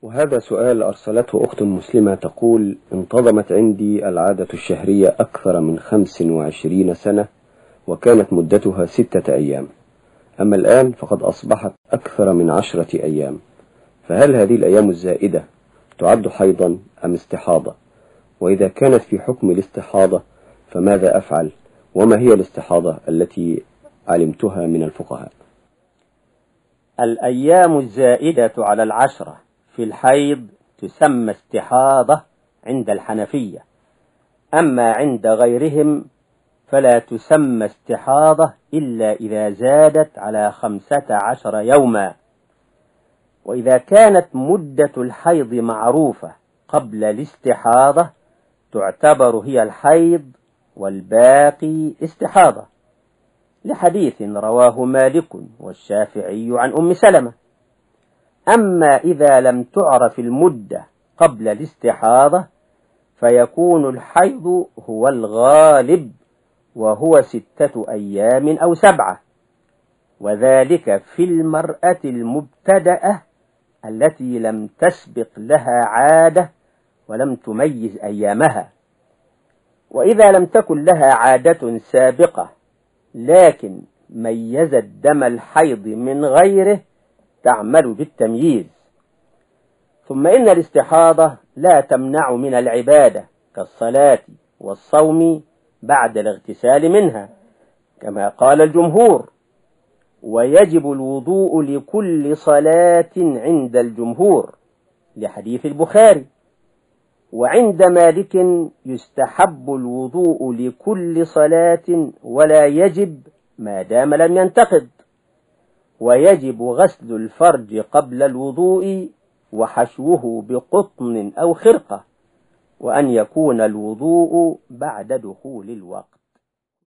وهذا سؤال أرسلته أخت مسلمة تقول: انتظمت عندي العادة الشهرية أكثر من 25 سنة، وكانت مدتها 6 أيام، أما الآن فقد أصبحت أكثر من 10 أيام، فهل هذه الأيام الزائدة تعد حيضا أم استحاضة؟ وإذا كانت في حكم الاستحاضة فماذا أفعل؟ وما هي الاستحاضة التي علمتها من الفقهاء؟ الأيام الزائدة على 10 في الحيض تسمى استحاضة عند الحنفية، أما عند غيرهم فلا تسمى استحاضة إلا إذا زادت على 15 يوما. وإذا كانت مدة الحيض معروفة قبل الاستحاضة تعتبر هي الحيض والباقي استحاضة، لحديث رواه مالك والشافعي عن أم سلمة. أما إذا لم تعرف المدة قبل الاستحاضة فيكون الحيض هو الغالب، وهو 6 أيام أو 7، وذلك في المرأة المبتدأة التي لم تسبق لها عادة ولم تميز أيامها. وإذا لم تكن لها عادة سابقة لكن ميزت دم الحيض من غيره تعمل بالتمييز. ثم إن الاستحاضة لا تمنع من العبادة كالصلاة والصوم بعد الاغتسال منها كما قال الجمهور، ويجب الوضوء لكل صلاة عند الجمهور لحديث البخاري. وعند مالك يستحب الوضوء لكل صلاة ولا يجب ما دام لم ينتقض، ويجب غسل الفرج قبل الوضوء وحشوه بقطن أو خرقة، وأن يكون الوضوء بعد دخول الوقت.